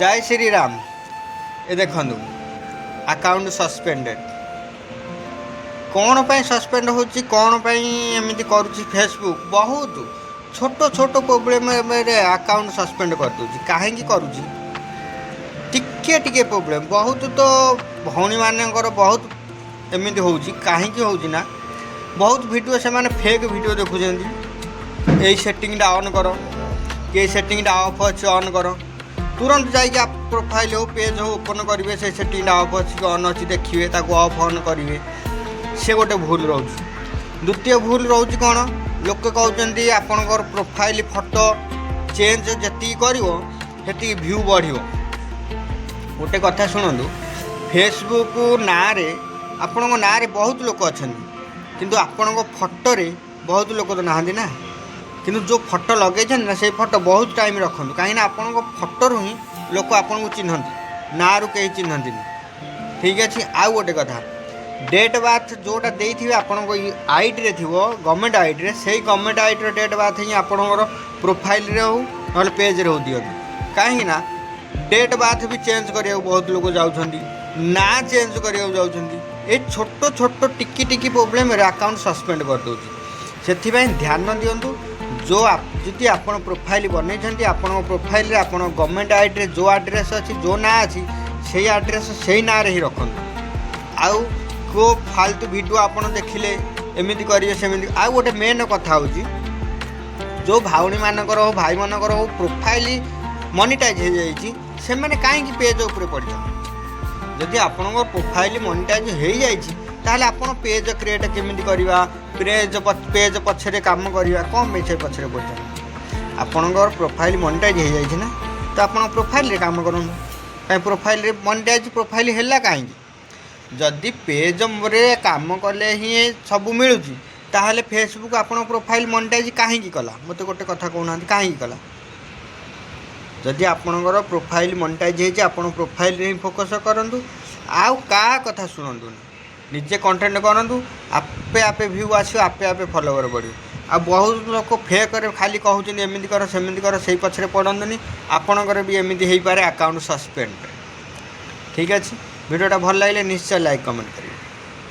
ଜୟ ଶ୍ରୀରାମ। ଏ ଦେଖନ୍ତୁ, ଆକାଉଣ୍ଟ ସସ୍ପେଣ୍ଡେଡ଼। କ'ଣ ପାଇଁ ସସ୍ପେଣ୍ଡ ହେଉଛି? କ'ଣ ପାଇଁ ଏମିତି କରୁଛି ଫେସବୁକ୍? ବହୁତ ଛୋଟ ଛୋଟ ପ୍ରୋବ୍ଲେମରେ ଆକାଉଣ୍ଟ ସସ୍ପେଣ୍ଡ କରିଦେଉଛି। କାହିଁକି କରୁଛି? ଟିକେ ଟିକେ ପ୍ରୋବ୍ଲେମ୍। ବହୁତ ତ ଭଉଣୀମାନଙ୍କର ବହୁତ ଏମିତି ହେଉଛି। କାହିଁକି ହେଉଛି ନା, ବହୁତ ଭିଡ଼ିଓ ସେମାନେ ଫେକ୍ ଭିଡ଼ିଓ ଦେଖୁଛନ୍ତି। ଏଇ ସେଟିଂଟା ଅନ୍ କର କି ଏଇ ସେଟିଂଟା ଅଫ୍ ଅଛି, ଅନ୍ କର। ତୁରନ୍ତ ଯାଇକି ପ୍ରୋଫାଇଲ୍ ହଉ, ପେଜ୍ ହଉ, ଓପନ୍ କରିବେ। ସେଇ ସେଟିଂଟା ଅଫ୍ ଅଛି କି ଅନ୍ ଅଛି ଦେଖିବେ, ତାକୁ ଅଫ୍ ଅନ୍ କରିବେ। ସେ ଗୋଟେ ଭୁଲ ରହୁଛି। ଦ୍ୱିତୀୟ ଭୁଲ ରହୁଛି କ'ଣ? ଲୋକେ କହୁଛନ୍ତି, ଆପଣଙ୍କର ପ୍ରୋଫାଇଲ୍ ଫଟୋ ଚେଞ୍ଜ ଯେତିକି କରିବ, ସେତିକି ଭ୍ୟୁ ବଢ଼ିବ। ଗୋଟେ କଥା ଶୁଣନ୍ତୁ, ଫେସବୁକ୍ ନାଁରେ, ଆପଣଙ୍କ ନାଁରେ ବହୁତ ଲୋକ ଅଛନ୍ତି, କିନ୍ତୁ ଆପଣଙ୍କ ଫଟୋରେ ବହୁତ ଲୋକ ତ ନାହାନ୍ତି ନା। କିନ୍ତୁ ଯେଉଁ ଫଟୋ ଲଗେଇଛନ୍ତି ନା, ସେଇ ଫଟୋ ବହୁତ ଟାଇମ୍ ରଖନ୍ତୁ, କାହିଁକିନା ଆପଣଙ୍କ ଫଟୋରୁ ହିଁ ଲୋକ ଆପଣଙ୍କୁ ଚିହ୍ନନ୍ତି, ନାଁରୁ କେହି ଚିହ୍ନନ୍ତିନି। ଠିକ୍ ଅଛି। ଆଉ ଗୋଟେ କଥା, ଡେଟ୍ ବାର୍ଥ ଯେଉଁଟା ଦେଇଥିବେ, ଆପଣଙ୍କ ଆଇଡ଼ିରେ ଥିବ, ଗଭର୍ଣ୍ଣମେଣ୍ଟ ଆଇଡ଼ିରେ, ସେଇ ଗଭର୍ଣ୍ଣମେଣ୍ଟ ଆଇଡ଼ିର ଡେଟ୍ ବାର୍ଥ ହିଁ ଆପଣଙ୍କର ପ୍ରୋଫାଇଲ୍ରେ ହେଉ, ନହେଲେ ପେଜ୍ରେ ହେଉ ଦିଅନ୍ତୁ। କାହିଁକି ନା ଡେଟ୍ ବାର୍ଥ ବି ଚେଞ୍ଜ କରିବାକୁ ବହୁତ ଲୋକ ଯାଉଛନ୍ତି, ନାଁ ଚେଞ୍ଜ କରିବାକୁ ଯାଉଛନ୍ତି। ଏଇ ଛୋଟ ଛୋଟ ଟିକି ଟିକି ପ୍ରୋବ୍ଲେମରେ ଆକାଉଣ୍ଟ ସସ୍ପେଣ୍ଡ କରିଦେଉଛି। ସେଥିପାଇଁ ଧ୍ୟାନ ଦିଅନ୍ତୁ। ଯେଉଁ ଯଦି ଆପଣ ପ୍ରୋଫାଇଲ୍ ବନେଇଛନ୍ତି, ଆପଣଙ୍କ ପ୍ରୋଫାଇଲ୍ରେ ଆପଣ ଗଭର୍ଣ୍ଣମେଣ୍ଟ ଆଇଡ଼ିରେ ଯେଉଁ ଆଡ୍ରେସ୍ ଅଛି, ଯେଉଁ ନାଁ ଅଛି, ସେଇ ଆଡ୍ରେସ୍, ସେଇ ନାଁରେ ହିଁ ରଖନ୍ତୁ। ଆଉ କେଉଁ ଫାଲତୁ ଭିଡ଼ିଓ ଆପଣ ଦେଖିଲେ, ଏମିତି କରିବେ, ସେମିତି। ଆଉ ଗୋଟେ ମେନ୍ କଥା ହେଉଛି, ଯେଉଁ ଭଉଣୀମାନଙ୍କର ହଉ, ଭାଇମାନଙ୍କର ହଉ, ପ୍ରୋଫାଇଲ୍ ମନିଟାଇଜ୍ ହେଇଯାଇଛି, ସେମାନେ କାହିଁକି ପେଜ୍ ଉପରେ ପଡ଼ିଛନ୍ତି? ଯଦି ଆପଣଙ୍କ ପ୍ରୋଫାଇଲ୍ ମନିଟାଇଜ୍ ହେଇଯାଇଛି, ତାହେଲେ ଆପଣ ପେଜ୍ କ୍ରିଏଟ୍ କେମିତି କରିବା, ପେଜ୍ ପଛରେ କାମ କରିବା, କ'ଣ ପାଇଁ ସେ ପଛରେ ପଡ଼ିଛନ୍ତି? ଆପଣଙ୍କର ପ୍ରୋଫାଇଲ୍ ମନିଟାଇଜ୍ ହେଇଯାଇଛି ନା, ତ ଆପଣ ପ୍ରୋଫାଇଲ୍ରେ କାମ କରନ୍ତୁ। କାହିଁ ପ୍ରୋଫାଇଲ୍ରେ ମନିଟାଇଜ୍ ପ୍ରୋଫାଇଲ୍ ହେଲା କାହିଁକି? ଯଦି ପେଜ୍ରେ କାମ କଲେ ହିଁ ସବୁ ମିଳୁଛି, ତାହେଲେ ଫେସବୁକ୍ ଆପଣଙ୍କ ପ୍ରୋଫାଇଲ୍ ମନିଟାଇଜ୍ କାହିଁକି କଲା? ମୋତେ ଗୋଟେ କଥା କହୁନାହାନ୍ତି, କାହିଁକି କଲା? ଯଦି ଆପଣଙ୍କର ପ୍ରୋଫାଇଲ୍ ମନିଟାଇଜ୍ ହେଇଛି, ଆପଣ ପ୍ରୋଫାଇଲ୍ରେ ହିଁ ଫୋକସ୍ କରନ୍ତୁ। ଆଉ କାହା କଥା ଶୁଣନ୍ତୁନି। ନିଜେ କଣ୍ଟେଣ୍ଟ କରନ୍ତୁ, ଆପେ ଆପେ ଭ୍ୟୁ ଆସିବ, ଆପେ ଆପେ ଫଲୋୱର୍ ବଢ଼ିବ। ଆଉ ବହୁତ ଲୋକ ଫେକ୍ରେ ଖାଲି କହୁଛନ୍ତି, ଏମିତି କର, ସେମିତି କର। ସେଇ ପଛରେ ପଡ଼ନ୍ତୁନି। ଆପଣଙ୍କର ବି ଏମିତି ହେଇପାରେ ଆକାଉଣ୍ଟ ସସ୍ପେଣ୍ଡ। ଠିକ୍ ଅଛି। ଭିଡ଼ିଓଟା ଭଲ ଲାଗିଲେ ନିଶ୍ଚୟ ଲାଇକ୍, କମେଣ୍ଟ କରିବେ।